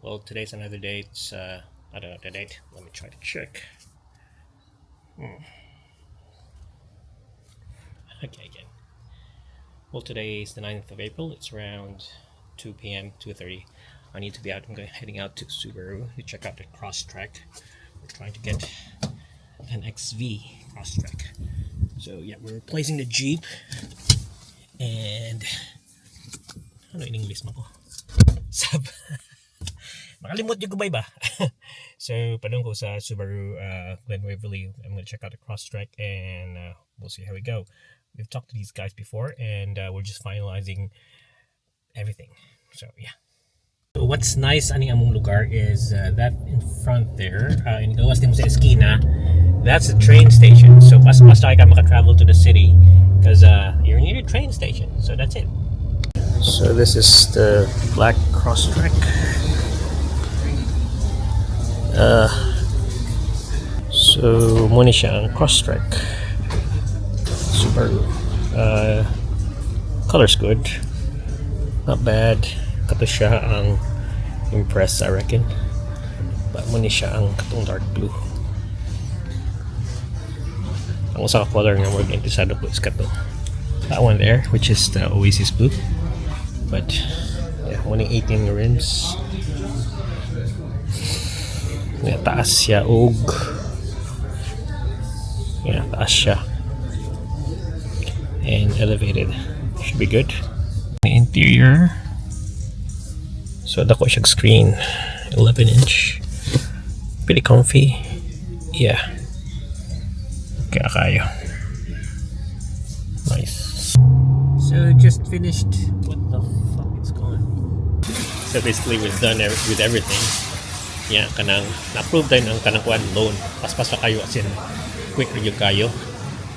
Well, today's another day. It's I don't know the date. Let me try to check. Okay, again. Well, today is the 9th of April. It's around 2 p.m., 2:30. I need to be out. I'm heading out to Subaru to check out the Crosstrek. We're trying to get an XV Crosstrek. So yeah, we're replacing the Jeep. And ano in English man ko? Sab. Makalimot gyud ko ba? So, padung ko sa Subaru Glen Waverley. I'm gonna check out the Crosstrek and we'll see how we go. We've talked to these guys before and we're just finalizing everything. So, yeah. So what's nice ani among lugar is that in front there, in gawas nimo sa eskina, that's the train station. So pas-pas ka maka-travel to the city because you're near the train station. So that's it. So this is the black Crosstrek. So mao ni siya ang Crosstrek. Subaru. Color's good. Not bad. Kato siya ang Impreza, I reckon. But mao ni siya ang katong dark blue. Ang usa ka color nga more interesado ko is kato. That one there, which is the Oasis blue. But yeah, 1 18 rims. Yeah, taas siya og, yeah, taas siya. And elevated. Should be good. The interior. So dako siyang screen, 11 inch. Pretty comfy. Yeah. Kaya kayo. Nice. So just finished. What the fuck is going? So basically we're done with everything. Yeah, kanang na-approve din ang kanang kuan loan. Paspas na kayo, as in quick ra gyud kayo.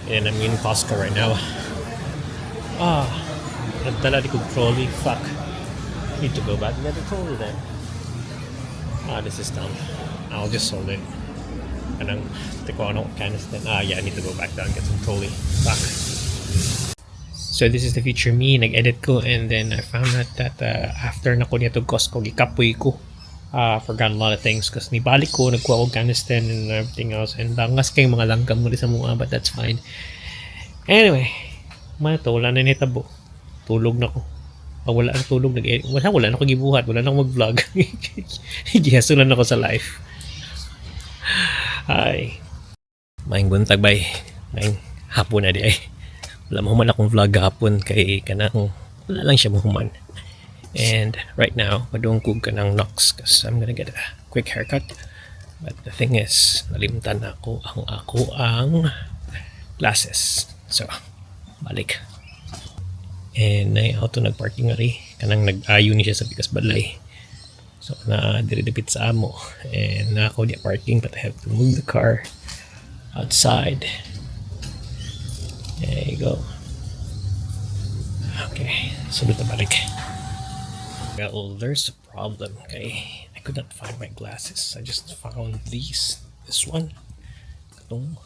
And I'm in Costco right now. Ah, nagdala di kog trolley. Fuck. Need to go back and get the trolley then. Ah, this is dumb. I'll just sold it. Kanang tiko ano canister. Ah, yeah, I need to go back down and get some trolley. Fuck. So this is the future me, nag-edit ko and then I found out that after na ko niadto Costco, gikapoy ko. Forgot a lot of things kasi nibalik ko, nagkuha ko Canesten and everything else and bangas kay mga langgam mo sa mua, but that's fine. Anyway, man to, wala na nitabo. Tulog na ko. Pag wala ang tulog, nag wala, wala na ko gibuhat, wala na ko mag-vlog. Gihasulan ako sa life. Ay. Maayong buntag bay. Maayong hapon na diay. Wala mahuman akong vlog gahapon kay kanang wala lang siya mahuman. And right now, padung ko kanang Knox because I'm gonna get a quick haircut. But the thing is, nalimtan na ako ang glasses. So, balik. And naay auto nagparking ari kanang nag-ayo ni siya sa pikas balay. So na diri dapit sa amo and na ako di parking, but I have to move the car outside. There you go. Okay, sulod na balik. Well, there's a problem, okay? I could not find my glasses. I just found these. This one. Katong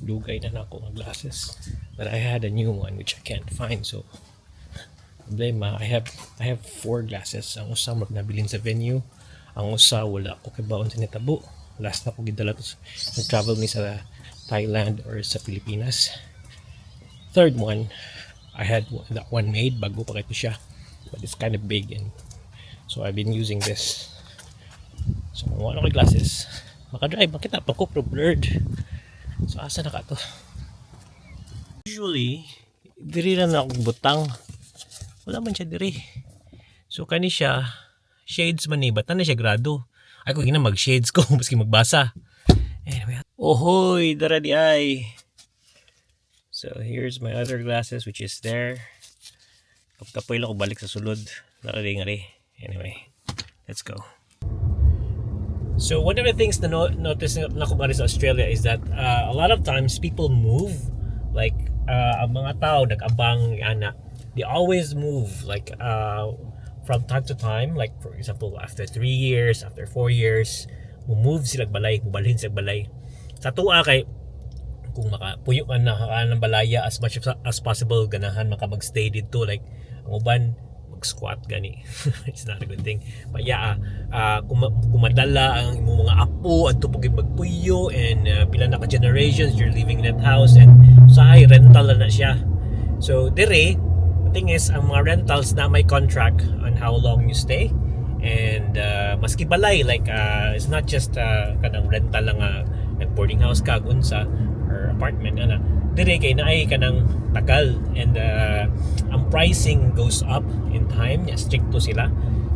dugay na nako nga glasses. But I had a new one which I can't find. So, problema, I have four glasses. Ang usa murag nabilin sa venue. Ang usa wala ko kibaw unsa nitabo. Last na ko gidala to nag-travel mi sa Thailand or sa Pilipinas. Third one, I had that one made bago pa kaayo siya. But it's kind of big and so I've been using this. So wala ko glasses. Makadrive, makita pa ko pero blurred. So asa na ka to? Usually, diri na akong butang. Wala man siya diri. So kani siya, shades man ni, ba't na siya grado? Ay ko gina mag-shades ko maski magbasa. Anyway, ohoy, dara diay. So here's my other glasses, which is there. Kapoy lang ko balik sa sulod. Dara di nga. Anyway, let's go. So one of the things na no notice na ko sa Australia is that a lot of times people move, like ang mga tao nag-abang ana, they always move, like from time to time, like for example after 3 years, after 4 years, mo-move sila balay, mobalhin sila balay. Sa atoa kay kung makapuyo ka na ka ng balaya, as much as possible ganahan maka magstay didto, like ang uban Mag-squat gani. It's not a good thing. But yeah, kung madala ang imong mga apo, adto po magpuyo and pila na ka generations you're living in that house and usahay rental na na siya. So dire, the thing is, ang mga rentals na may contract on how long you stay and maski balay, like it's not just kanang rental lang nga nag boarding house ka unsa or apartment ana. Dire kay naay kanang tagal and ang pricing goes up in time ya, stricto sila.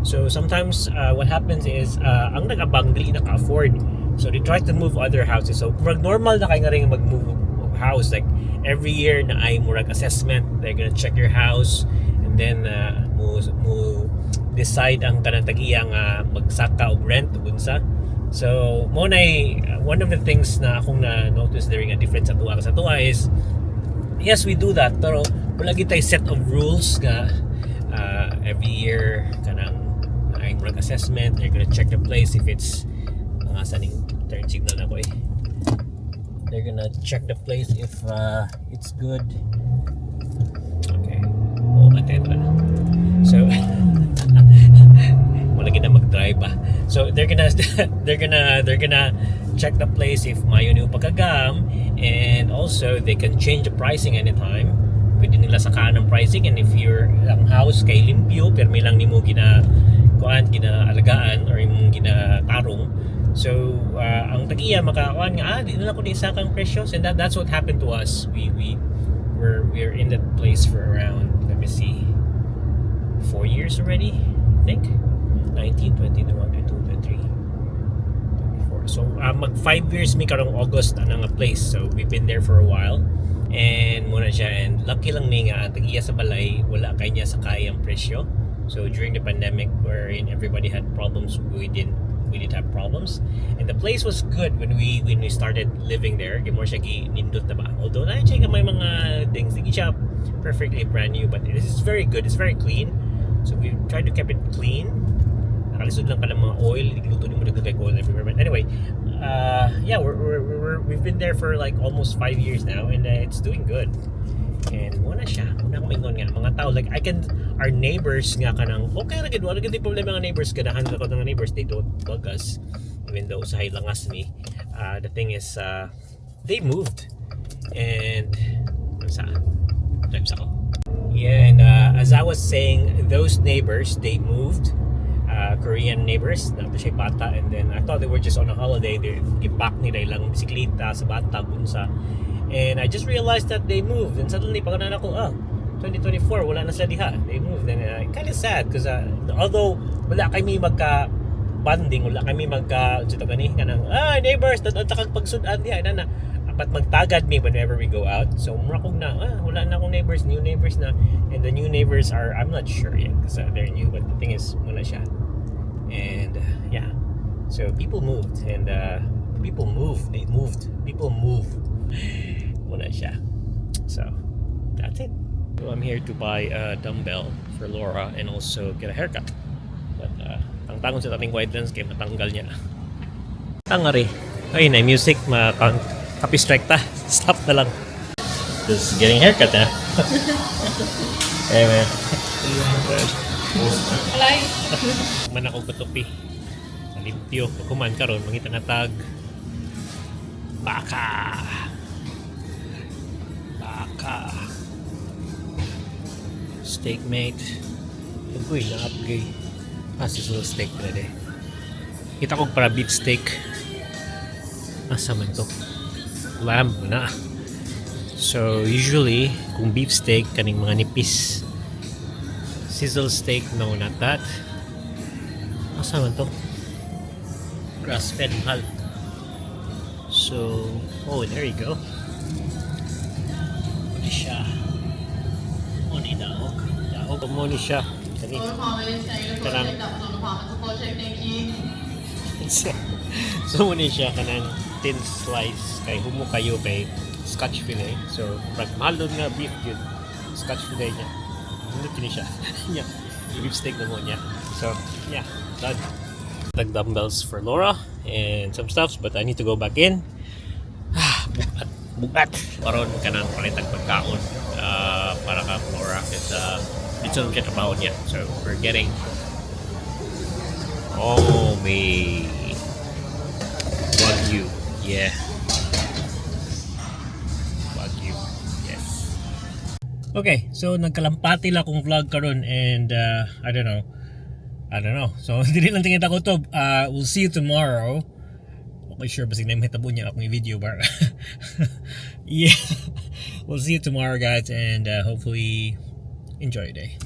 So sometimes what happens is ang nag-abang dili naka-afford, so they try to move other houses. So murag normal na kay nga rin mag-move of house. Like every year na ay murag assessment, they're gonna check your house and then mo decide ang kanang tag-iya nga magsaka og rent ug unsa. So mo na one of the things na akong na notice during a difference sa atoa. Sa atoa is, yes, we do that, pero wala gyud tay set of rules nga every year kanang ay murag assessment, they're gonna check the place if it's mga saning turn signal na ko eh. They're gonna check the place if it's good. Okay, oh, atend. So wala gina mag-drive ba. So they're gonna check the place if maayo niyo pagkagam and also they can change the pricing anytime. Pwede nila sakaan ang pricing, and if your ang house kay limpyo, permi lang nimo gina kuan, ginaalagaan or imong ginatarong, so ang tag-iya makakuan nga, "Ah, di na lang ko ni isaka ang presyo." And that's what happened to us. We we're in that place for around, let me see, 4 years already, I think. 19, 20, 21, 22, 23, 24. So, mag 5 years mi karong August ana nga place. So, we've been there for a while. And mao na siya. And lucky lang mi nga, ang tag-iya sa balay, wala kay niya sakay ang presyo. So, during the pandemic wherein everybody had problems, we didn't have problems. And the place was good when we started living there. Gimo siya gi nindot na ba. Although na siya may mga things, di siya perfectly brand new, but it is very good. It's very clean. So we tried to keep it clean. Nakalisod lang pala mga oil, nagluto ni mo dagdag kay oil everywhere. But anyway, yeah, we've been there for like almost 5 years now, and it's doing good. And mao na siya, mao na akong ingon nga mga tao, like I can our neighbors nga kanang okay ra gid, wala gid problema nga neighbors, ganahan ko nga neighbors, they don't bug us even though usahay langas mi. The thing is they moved and sa times ako. Yeah, and as I was saying, those neighbors, they moved. Korean neighbors, naa siya bata, and then I thought they were just on a holiday. They gipak nila ilang bisikleta sa bathtub unsa. And I just realized that they moved, and suddenly, pag ko, ah, 2024, wala na sila diha. They moved, and kind of sad, because although wala kami magka bonding, wala kami magka, unsa to gani, kanang, ah, neighbors, dad kag pagsud-an diha, na na. But magtagad mi whenever we go out. So, mura kog na, ah, wala na akong neighbors, new neighbors na. And the new neighbors are, I'm not sure yet because they're new. But the thing is, mao na siya. And yeah, so people moved and people move. They moved. People move. Mao na siya. So, that's it. So I'm here to buy a dumbbell for Laura and also get a haircut. But tangtangon sa taning wide lens kay matanggal niya. Tangari. Ay, na music ma copy strike ta. Stop na lang. Just getting a haircut na. Hey man. Alay. Man ako katupi. Limpyo. Pagkuman karon mangita na tag baka. Baka. Steak mate. Uy, na-upgrade. Ah, sizzle steak na de. Kita ko para beef steak. Asa man to? Lamb na. So, usually, kung beef steak, kaning mga nipis. Sizzle steak, no, not that. Asa man to? Grass-fed mahal. So, oh, there you go. Ano siya? Oh, ni daog. Daog. Mao ni siya. Kani. Kanang so mao ni siya kanang thin slice kay humo kayo kay scotch fillet. So, pag mahal doon nga beef yun, scotch fillet niya. Hindi kini siya. Niya. Beef steak na mo niya. So, yeah, done. Like dumbbells for Laura and some stuffs, but I need to go back in. Ah, bugat, bugat. Karon kanang palitag pagkaon para ka Laura kasi Dito lang siya trabaho niya. So we're getting, oh, may Wagyu. Yeah. Wagyu. Yes. Okay, so nagkalampati lang akong vlog karon and I don't know. I don't know. So dili lang tingin ako to. We'll see you tomorrow. Okay, sure basig na mahitabo niya akong video bar. Yeah. We'll see you tomorrow, guys, and hopefully enjoy your day.